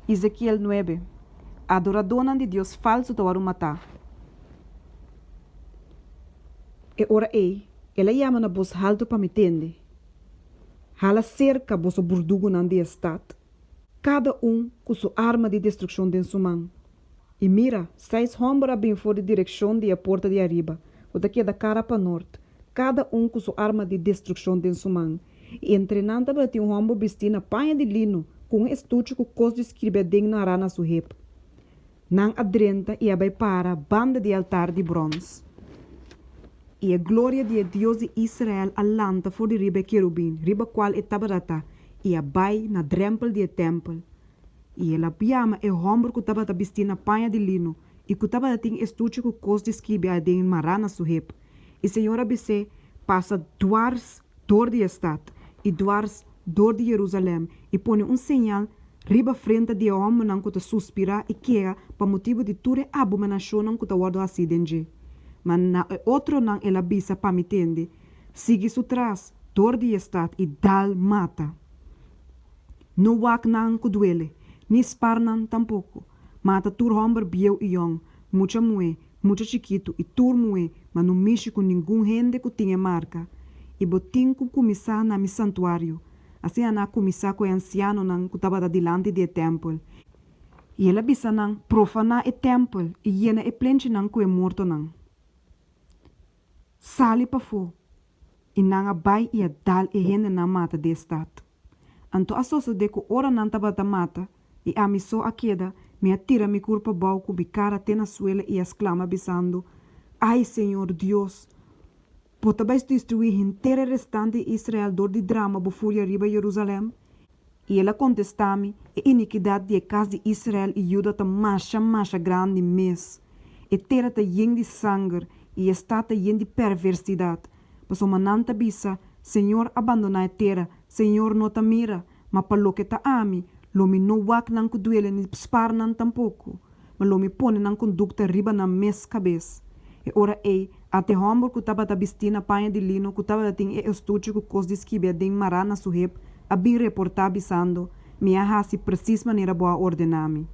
Ezekiel nuebe, Adoradónan di dios falsu ta wòrdu matá. E ora ei, el a yama na bos haltu pa mi tende, Hala serka, boso burdugunan di e stat, kada un ku su arma di destrukshon den su man. I mira, seis hòmber a bin for di direkshon di e porta di ariba, ku ta keda kara pa nort, kada un ku su arma di destrukshon den su man. I entre nan tabatin un hòmber bistí na paña di lino, ku un estuchi ku kos di skirbi aden nará na su hep. Nan a drenta i a bai para banda di e altar di bròns. I e gloria di e Dios di Israel a lanta for di riba e kerubin riba kual e tabata ta i a bai na drèmpel di e tèmpel. I el a yama e hòmber ku tabata bistí na paña di lino i ku tabata tin estuchi ku kos di skibi aden mará na su hep. I Señor a bis'é, Pasa duars dor di e stat i duars dor di Jerusalèm i pone un señal riba frenta di e hòmbernan ku ta suspirá i keha pa motibu di tur e abominashonnan ku ta wòrdu hasí den dje. Ma na e otronan el a bisa pa mi tende, Sigui su tras dor di e stat i dal mata. No wak nan ku duele, ni spar nan tampoko. Mata tur hòmber bieu i yòn, mucha muhé, mucha chikitu i tur muhé, ma no mishi ku ningun hende ku tin e marka. I bo tin ku kuminsá na mi santuario. Asina nan a kuminsá ku e ansianonan ku tabata dilanti di e tèmpel. I el a bisa nan, Profaná e tèmpel i yena e plenchinan ku e mortonan. Sali pafó! I nan a bai i a dal e hendenan mata den e stat. Anto a sosodé ku ora nan tabata mata, i ami so a keda, mi a tira mi kurpa abou ku mi kara te na suela i a sklama bisando, Ai, Señor Dios! Bo ta bai destruí henter e restante di Israel dor di drama bo furia riba Jerusalèm? I el a kontestá mi, E inikidat di e kas di Israel i Juda ta masha, masha grandi mes. E tera ta yen di sanger i e stat ta yen di perversidat. Pasobra nan ta bisa, Señor a bandoná e tera, Señor no ta mira. Ma pa loke ta ami, lo mi no wak nan ku duele ni spar nan tampoko, ma lo mi pone nan kondukta riba nan mes kabes. E ora ei, ata e hòmber ku tabata bistí na paña di lino ku tabata tin e estuchi ku kos di skibi aden mará na su hep, a bin reportá bisando, Mi a hasi presis manera bo a ordená mi.